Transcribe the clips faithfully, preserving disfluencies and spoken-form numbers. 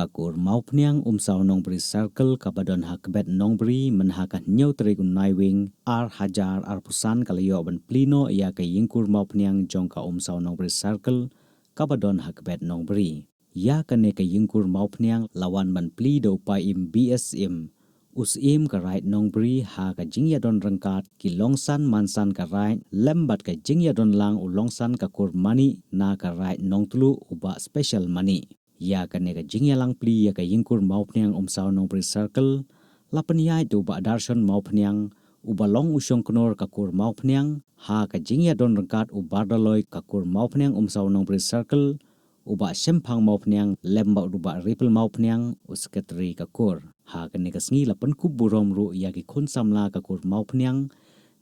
Ka kur Mawphniang Umsaw Nongbri Circle kaba don ha Kbet Nongbri mynha ka hynñiew tarik u Naiwieng ar hajar arphew san ka la ïoh ban plie noh ïa ka ïingkur Mawphniang jong ka Umsaw Nongbri Circle kaba don ha Kbet Nongbri. Ïa kane ka ïingkur Mawphniang la wan ban plie da u Paiem B S Syiem, u Syiem ka Raid Nongbri ha ka jingïadon ryngkat ki longsan mansan ka Raid lem bad ka jingïadon lang u longsan ka kur Manih na ka Raid Nongtluh u Bah Special Manih. Ïa kane ka jingïalang plie ïa ka ïingkur Mawphniang Umsaw Nongbri Circle la pynïaid da u Bah Darshon Mawphniang uba long u shongknor ka kur Mawphniang ha ka jingïadon ryngkat u Bardaloi ka kur Mawphniang Umsaw Nongbri Circle, u Bah Shemphang Mawphniang lem bad u Bah Ripple Mawphniang u Secretary ka kur. Ha kane ka sngi la pynkup burom ruh ïa ki khun samla ka kur Mawphniang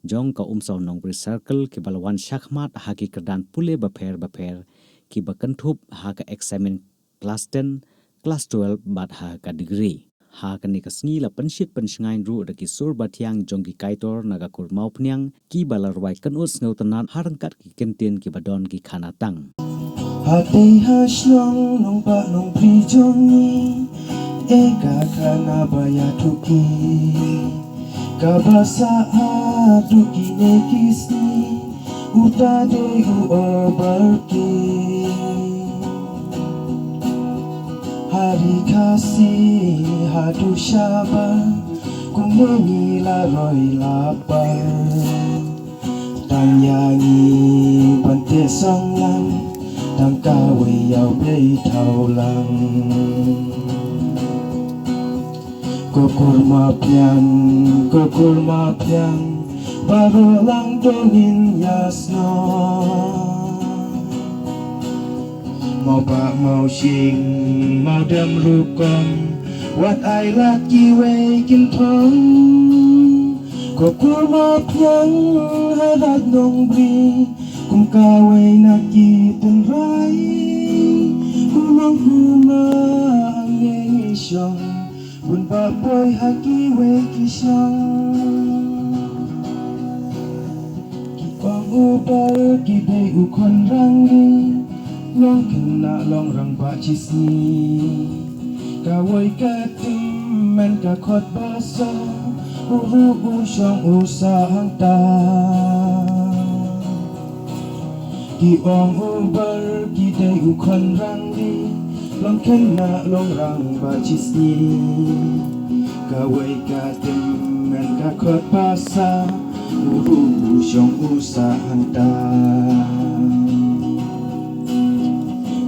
jong ka Umsaw Nongbri Circle kiba la wan shakhmat ha ki kyrdan pule bapher bapher kiba kynthup ha ka eksamin klas ten, klas twelve bad ha ka degree. Ha kane ka sngi la pynshit pynshngaiñ ruh da ki sur bathiang jong ki kaitor na ka kur Mawphniang kiba la rwai kynud sngewtynnat ha ryngkat ki kyntien kiba don ki khana tang. Hadei ha shnong nongbah nongbri jong ngi, e ka khana ba ïathuh ki, kaba sah haduh kine ki sngi, uta dei u Obar King. Ha ri Khasi haduh shabar, kumne ngi la roi la par. Tang ïa ngi ban teh song lang, tang kawei ïa u Blei thaw lang. Ko kur Mawphniang, ko kur Mawphniang, baroh lang to ngin ïasnoh. Mawbah mawshing, mawdem rukom, wat ai lad kiwei ki thong. Ko kur Mawphniang ha Raid Nongbri, kum kawei na ki tynrai, kum long kum hangne ngi shong, bun ba poi ha kiwei ki shong. Ki ong u Bar ki dei u khun rangli, long khynnah long rangbah shisngi. Kawei ka tymmen ka khot ba sah, u ruh u shong u sah hangta. Ki ong u Bar ki dei u khun rangli, long khynnah long rangbah shisngi. Kawei ka tymmen ka khot ba sah, u ruh u shong u sah hangta.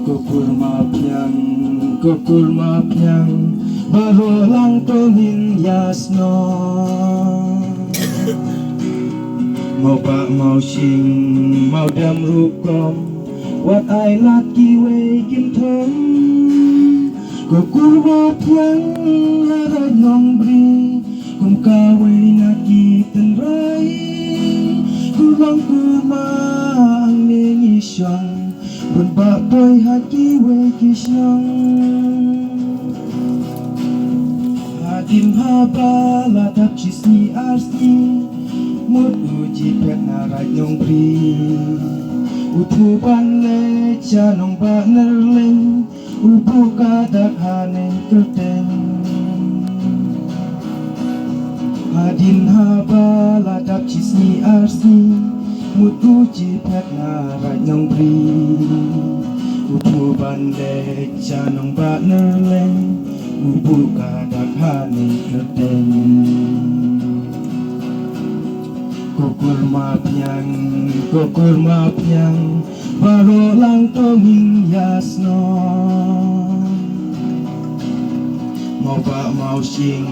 Ko kur Mawphniang, ko kur Mawphniang, baroh lang to ngin ïasnoh. Mawbah mawshing, mawdem rukom, wat ai lad kiwei ki thong. Ko kur Mawphniang ha Raid Nongbri, kum kawei na ki tynrai, kum long kum hangne ngi shong, bun ba poi ha kiwei ki shong. Hadien haba la dap shisngi ar sngi, mut u jia phet na Raid Nongbri. U thuh ban leit sha nongbah Nerleng, u buh ka dak haneng kyrteng. Hadien haba la dap shisngi ar sngi, mut u jia phet na Raid Nongbri. U thuh ban leit sha nongbah Nerleng, u buh ka dak haneng kyrteng. Ko kur Mawphniang, ko kur Mawphniang, baroh lang to ngin ïasnoh. Mawbah mawshing,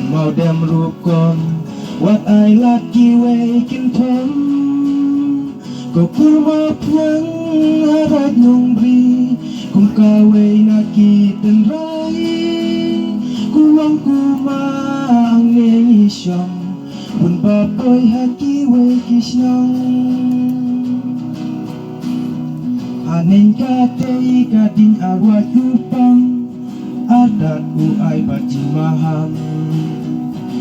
mawdem rukom, wat ai lad kiwei ki thong. Ko kur Mawphniang ha Raid Nongbri, kum kawei na ki tynrai, kum long kum hangne ngi shong, bun ba poi ha kiwei ki shnong. Haneng katei ka ding arwah u pang, artat u ai ba jingmaham.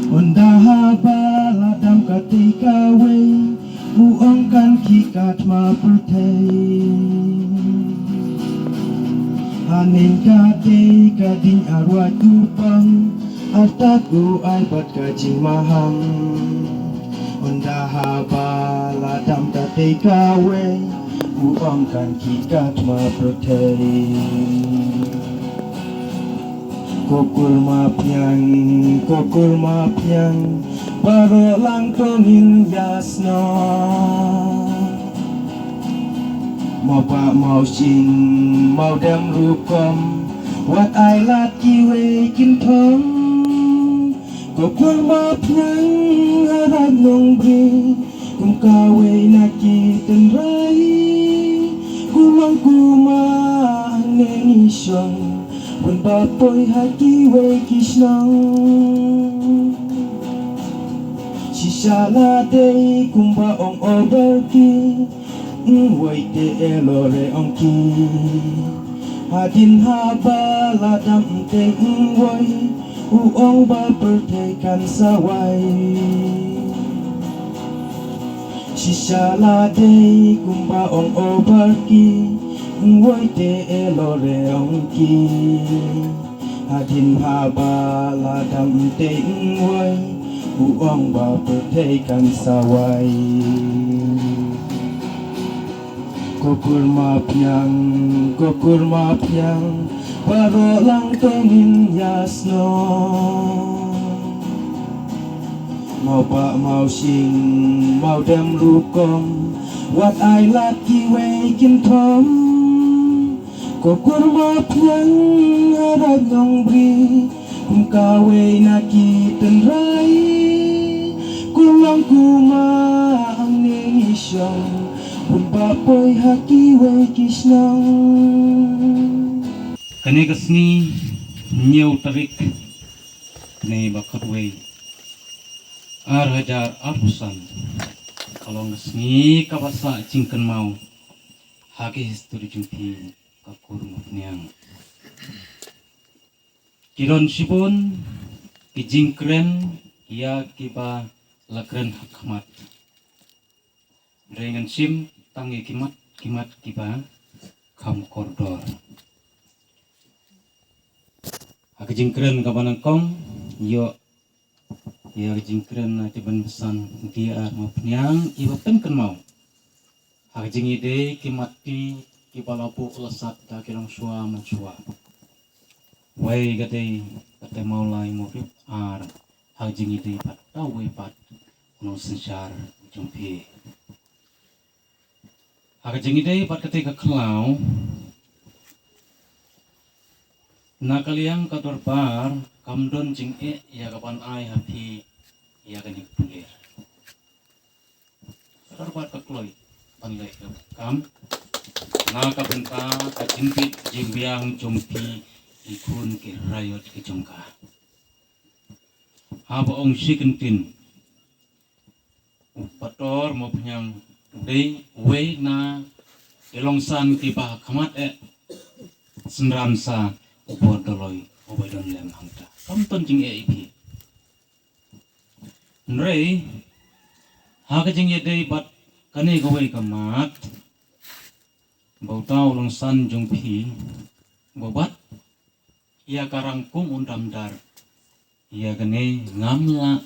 Ynda haba la dam katei kawei, u ong kan khih ka thma pyrthei. Haneng katei ka ding arwai u pang, artat u ai bad ka jingmaham. Ynda haba la dam katei kawei, u ong kan ki kat ma pyrthei. Ko kur ma phiang, ko kur ma phiang, baroh lang tong in ïa snoh. Mawbah mawsing mawdem rukom, wat ai lad kiwei kin thom. Ko kur ma phiang ha Raid Nongbri, kum kawei na ki tynrai. Ku long kuma hangne ngi shong, bun ba poi ha kiwei ki shnong. Shisha la dei kumba ong over ki, Ng wei te e lore ong ki. Hadien haba la dam te ng wei, u ong ba pyrthei kan sa wai. Shisha la dei kumba ong over ki, ng wei te e lore ong ki. Hadien haba la dam te ng wei, u ong ba pyrthei kan sa wai. Ko kur ma phiang, ko kur ma phiang, baroh lang tong in ïa snoh. Mawbah mawsing mawdem rukom, wat ai lad kiwei kin thom. Ko kur ma phiang ha Raid Nongbri, kum kawei na ki tynrai. Ku long kuma hangne ngi shong, bun ba poi ha kiwei ki shnong. Kane ka sngi hynñiew tarik, kane ba khatwei, ar hajar arphew san, ka long ka sngi kaba sah jingkynmaw ha ka history jong phi, ka kur ma phniang. Ki don shibun ki jingkren ïa kiba la kren ha khmat. Hynrei ngan shim tang ïa ki mat, ki mat kiba kham kordor. Ha ka jingkren kaba nyngkong, ïoh ïa ka jingkren na Tiban Basan D R Mawphniang, iba pynkynmaw ha ka jingïadei ki mat ti kiba la buh la sat da ki longshuwa manshuwa. Wei ka dei ka Tymmen Mawlai Mawrip, ar ha ka jingïadei pat da uwei pat u nongsynshar jong phi. Ha ka jingïadei bad katei ka khlaw, na ka liang ka dorbar kam don jingeh ïa ka ban ai ha phi ïa kane ka pulir. Ka dorbar ka kloi ban leh ka kam na ka bynta ka jingbit jingbiang jong phi, ki khun ki raiot ki jong ka. Haba ong shi kyntien, u Pastor Mawphniang u dei uwei na ki longsan kiba khmat eh synran sa u Bor Doloi uba don lem hangta. Kam don jingeh ïa phi. Hynrei ha ka jingïadei bad kane kawei ka mat, ba uta u longsan jong phi ba bat ïa ka rangkum un dam dar, ïa kane ngam lah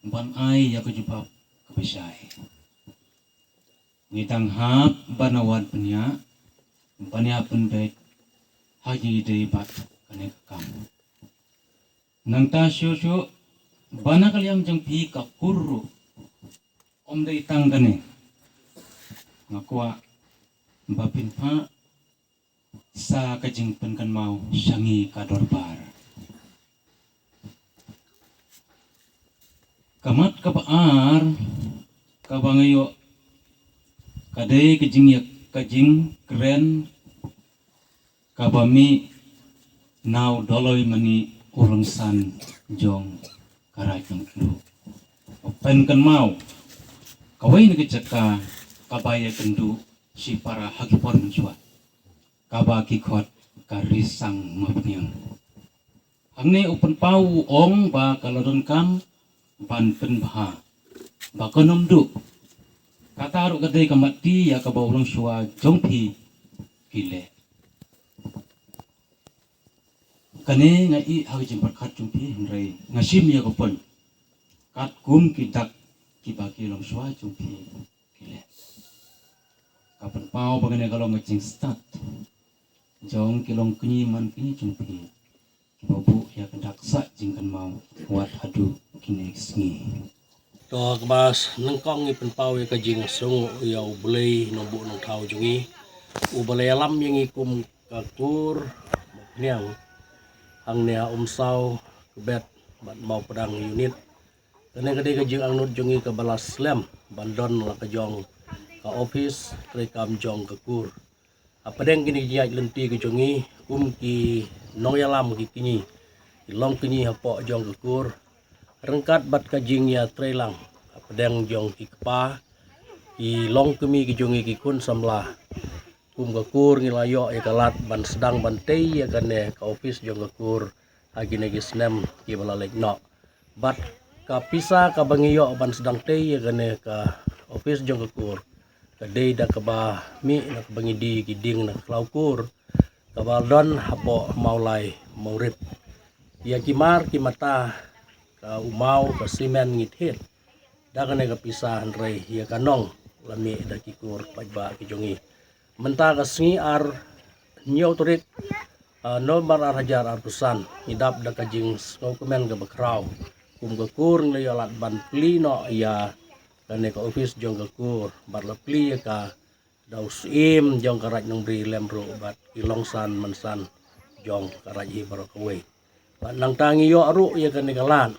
ban ai ïa ka jubab kaba shai. Ngi dang hap ban wad bniah, ban ïa pynbeit ha ka jingïadei bad kane ka kam. Nangta shuh shuh ba na ka liang jong phi ka kur ruh, ym dei tang kane, nga kwah ba phin phah sa ka jingpynkynmaw sha ngi ka dorbar. Ka mat kaba ar kaba nga ïoh ka dei ka jingïa, ka jingkren kaba mih na u Doloi Mani, u longsan jong ka Raid Nongtluh, ba pynkynmaw kawei na ka jaka kaba ïakynduh shipara ha ki por mynshuwa, kaba ki khot ka Risang Mawphniang. Hangne u pynpaw u ong ba ka la donkam ban pynbha ba kan ym duh. Kata ruh ka dei ka mat ti ïa kaba u longshuwa jong phi ki leh. Kane nga ïohi ha ka jingpyrkhat jong phi, hynrei nga shim ïa ka point. Katkum ki dak kiba ki longshuwa jong phi ki leh, ka pynpaw ba kane ka long ka jingstad jong ki longkñi mankñi jong phi, kiba buh ïa ka dak sah jingkynmaw wat haduh kine ki sngi. To kaba nyngkong ngi pynpaw ïa ka jingsngew ïa U Blei Nongbuh Nongthaw jong ngi, uba la ïalam ïa ngi kum ka kur Mawphniang hangne ha Umsaw, Kbet bad Mawpdang unit. Kane ka dei ka jingangnud jong ngi kaba la slem ban don la ka jong ka office treikam jong ka kur. Hapdeng kine ki jingïaid lynti ki jong ngi kum ki nongïalam ki kñi, ki longkñi hapoh jong ka kur, ryngkat bad ka jingïatreilang hapdeng jong ki kpa, ki longkmie ki jong ngi, ki khun samla, kum ka kur ngi la ïoh ïa ka lad ban sdang ban tei ïa kane ka office jong ka kur ha kine ki snem kiba la leit noh. Bad ka pisa kaba ngi ïoh ban sdang tei ïa kane ka office jong ka kur, ka dei da kaba mih na kaba ngi die ki dieng na ka khlaw kur kaba don hapoh Mawlai Mawrip. Ïa ki mar ki mata, ka u maw, ka simen ngi thied da kane ka pisa, hynrei ïa ka nong la mih da ki kur paidbah ki jong ngi. Mynta ka sngi ar, hynñiew tarik, ah, November ar hajar arphew san, ngi dap da ka jingsngewkmen kaba khraw. Kum ka kur ngi la ïoh lad ban plie noh ïa kane ka office jong ka kur bad la plie ïa ka da u Syiem jong ka Raid Nongbri lem ruh bad ki longsan mansan jong ka Raid hi baroh kawei. Bad nangta ngi ïoh ruh ïa kane ka lad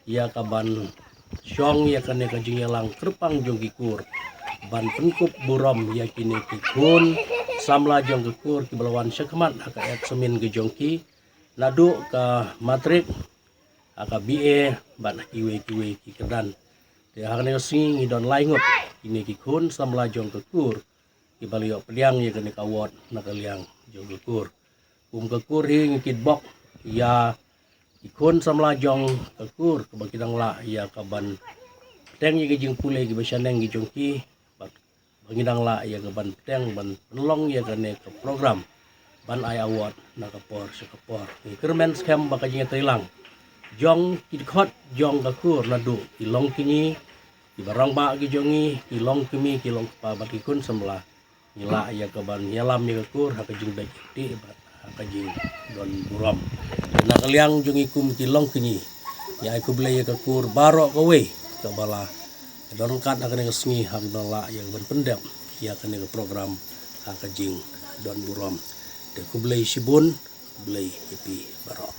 ïa kaban shong ïa kane ka jingïalang kyrpang jong ki kur ban pynkup burom ïa kine ki khun samla jong ka kur kiba la wan shakhmat ha ka eksamin ka jong ki, naduh ka matrik, ha ka B A bad ha kiwei kiwei ki kyrdan. Te ha kane ka sngi ngi don lai ngut kine ki khun samla jong ka kur kiba la ïoh pdiang ïa kane ka award na ka liang jong ka kur. Kum ka kur hi ngi kitbok ïa ki khun samla jong ka kur kaba ki dang lah ïa kaban pteng ïa ki jingpule kiba shaneng ki jong ki, bad ba ngi dang lah ïa kaban pteng ban pynlong ïa kane ka program ban ai award na ka por sha ka por. Ngi kyrmen skhem ba ka jingïatreilang jong ki dkhot jong ka kur, naduh ki longkñi, kiba rangbah ki jong ngi, ki longkmie, ki longkpa bad ki khun samla, ngi lah ïa kaban ïalam ïa ka kur ha ka jingbeit ïa ka kti bad ha ka jingdon burom. Na ka liang jong ngi kum ki longkñi, ngi ai khublei ïa ka kur baroh kawei kaba la don ryngkat ha kane ka sngi, ha kaba la ïa kaban pyndep ïa kane ka program ha ka jingdon burom. Te khublei shibun, khublei ïa phi baroh.